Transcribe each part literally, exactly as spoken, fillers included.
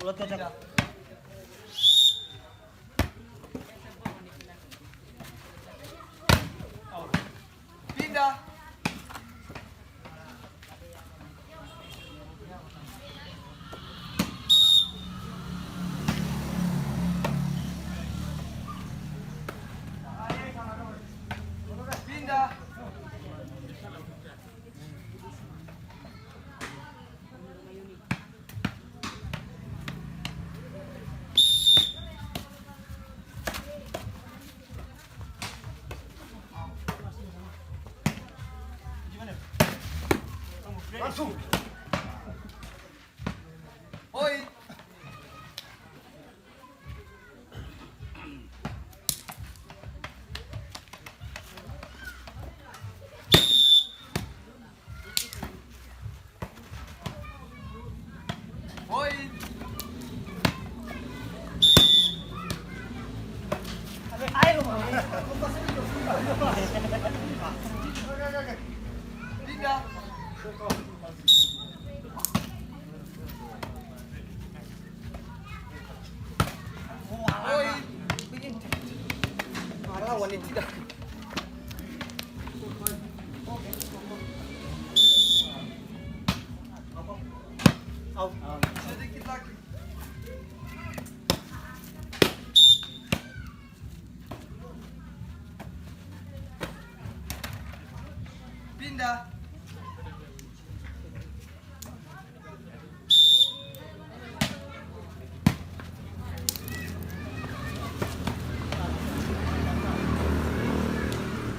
Pindah. Pindah. Langsung. Poin. Poin. Pindah. Poin. Sedikit lagi. Pindah.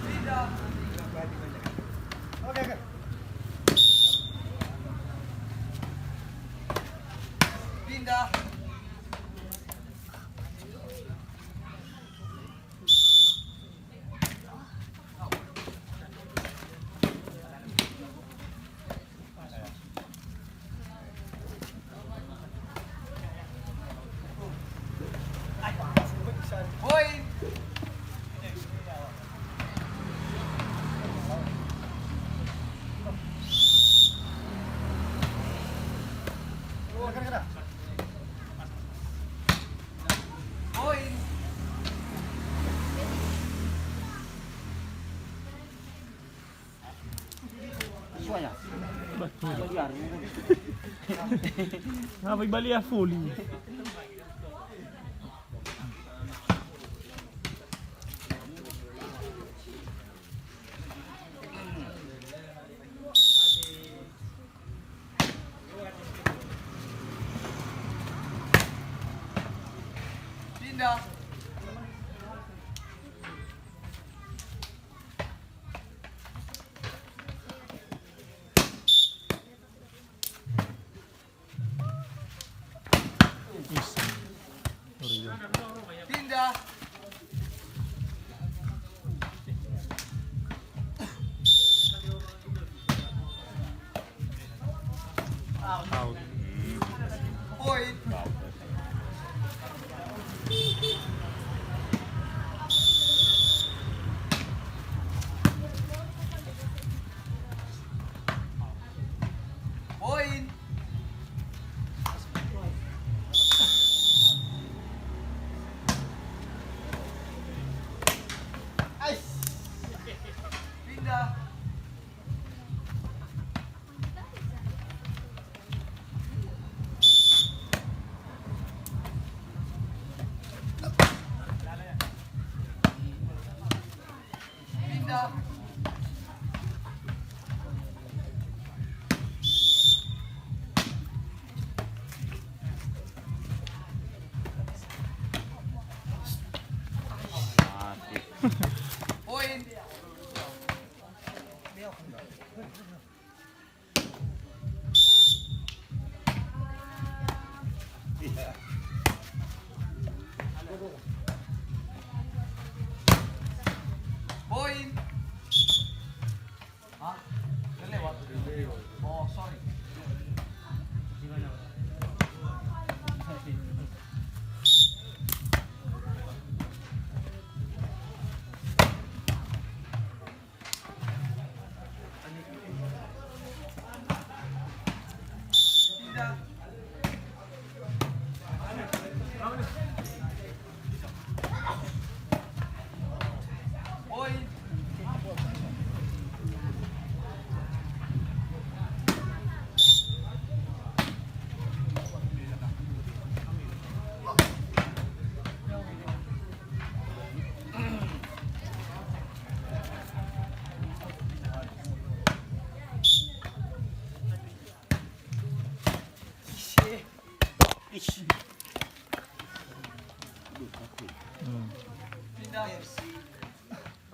Pindah. Oke, oke. Pindah. Poin. Poin. Apa ibali ya foli? Pindah. Pindah. Out. Poin. Poin. Pindah. Pindah. Poin. Poin.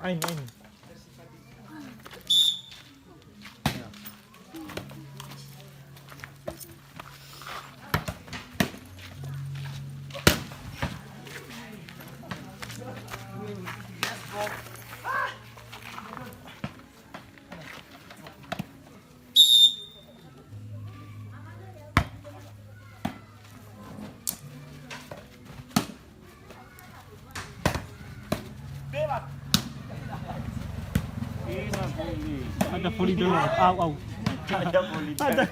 Ain, ain. Ada voli dulu. Au, au. Ada voli. Ada.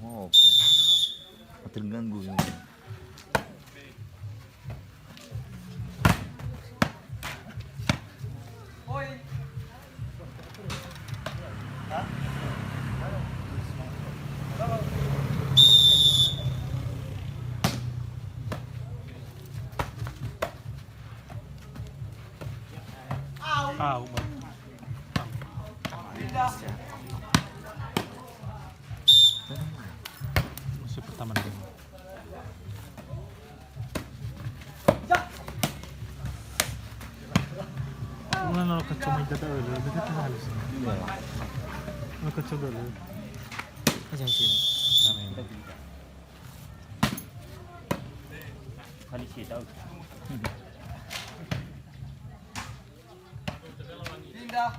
Oh, terganggu ini. Au, Bang. Masih pertama lagi. Una na kacamai dada ulu, dada halus. Iya. Na kacamai dada ulu. Aja sini. Amin. Kali sih tahu. Pindah.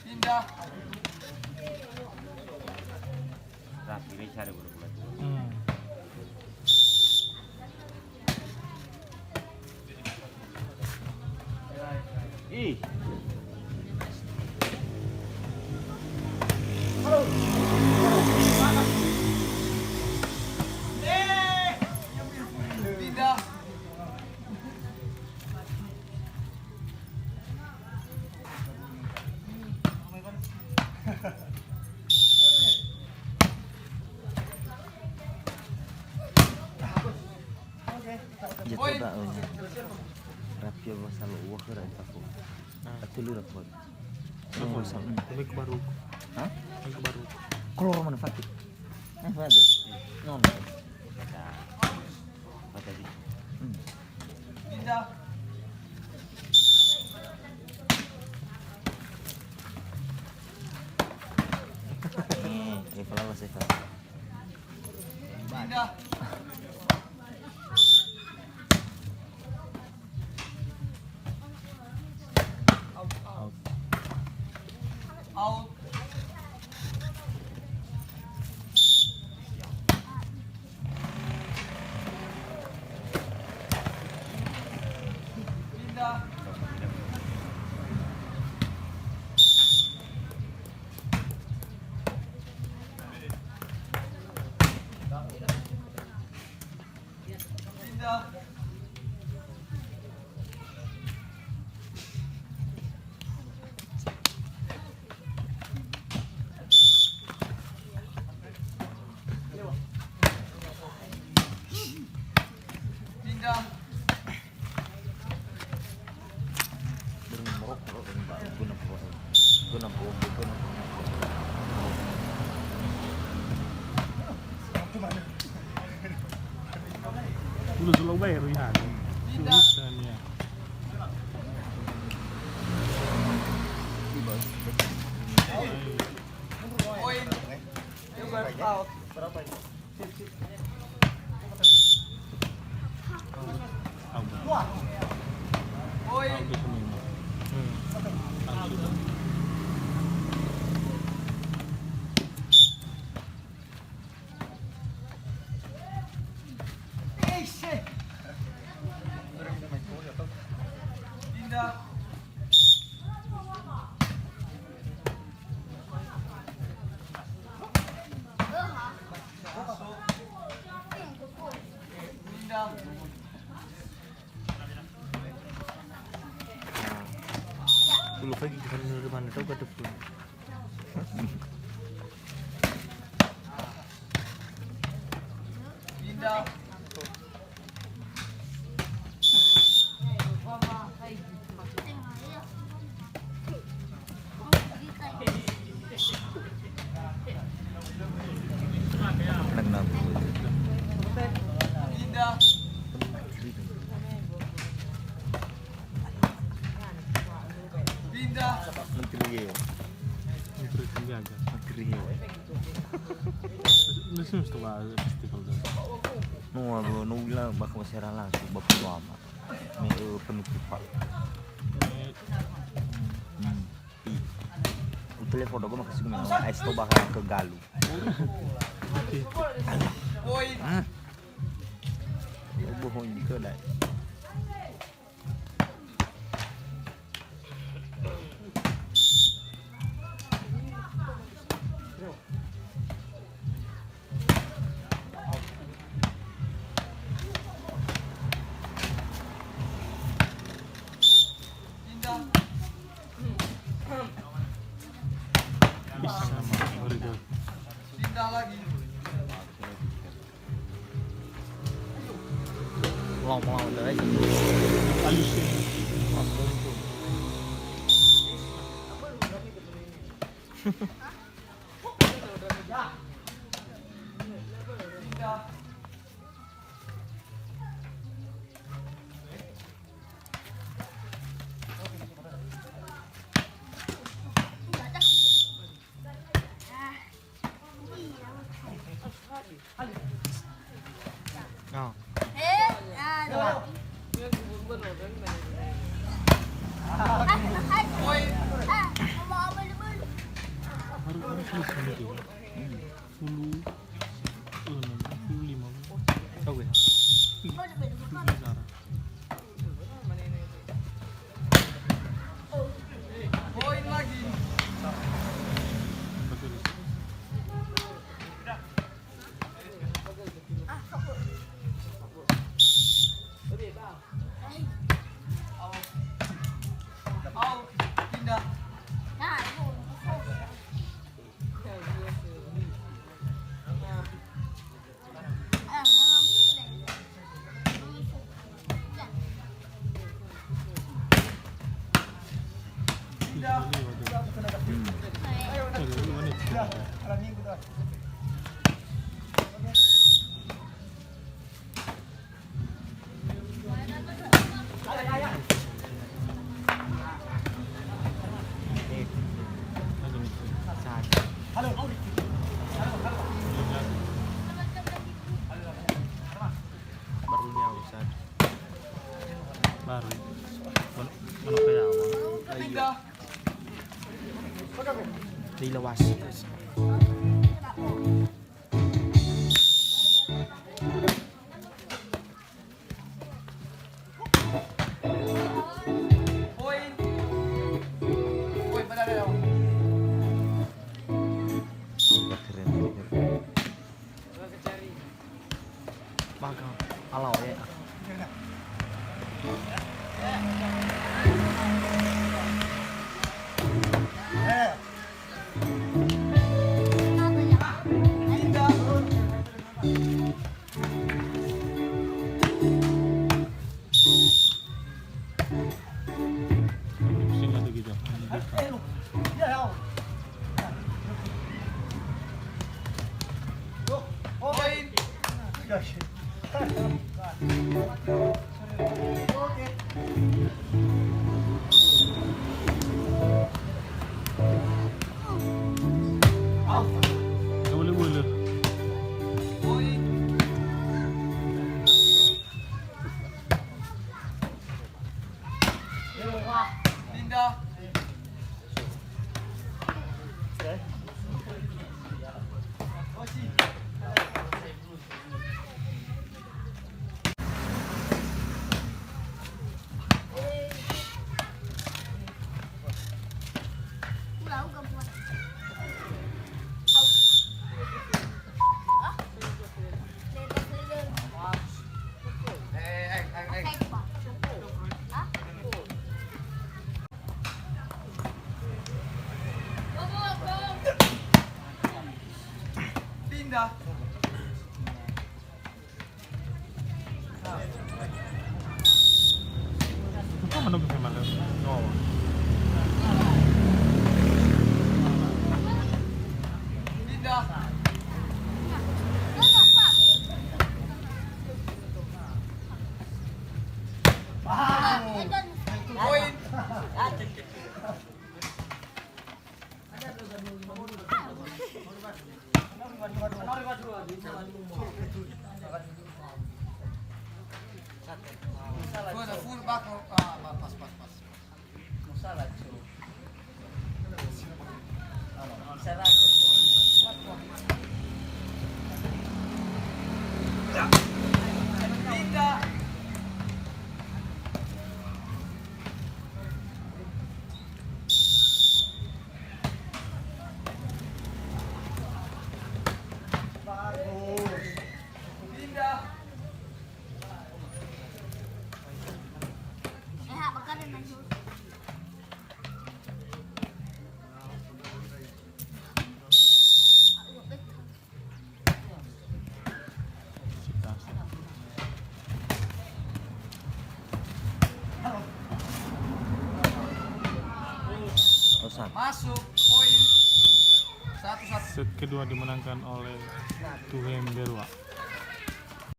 Pindah. Rapi, Richard, bola-bola. Hmm. Ih. Pindah. Jatuh tak, oh, iya. Rapi apa salah, wah, keren tak, oh. Nah. Atau lu rapi. Rapi. Oh, salah. Lebih ke baru. Hah? Lebih ke baru. Keluar mana, Fatih? Eh, mana? Non. Nah. Apa tadi? Hmm. Pindah. Nih, ini pelawas ya, Kak. Pindah. Out. Out. Pindah. Pindah. Pindah. Ulo sulau bae ruihan. Pindah. Sulit kan ya. Poin. Berapa ini? Bagaimana tau kata pun? Menteri Rio. Menteri Sandiaga. Menteri Rio. Nasi mesti bahas festival tu. No, no, no, ulang bakal masyarakat langsung, bapak lama. Me, eh, penutupan. Hmm. Ih. Utelepon dogo makasih gue, es to bakal ke galu. Hah? Bohong ke dai. Long, long, guys. Alus ini. No. Harus, harus, harus, harus. Puluh enam, puluh lima. Tahu ya? Ih, Zara. Poin lagi. Out. Out. Pindah. Baru nyawa, Ustaz. Baru. Mana, mana kayak awal? Ayo. Lila wasit. Magang, alau ya. Bukan menunggu memang. Oh. Pindah. Poin. Full, full back, ah, pas, pas, pas. Masuk, poin. Satu satu. Set kedua dimenangkan oleh Tuhem Berua.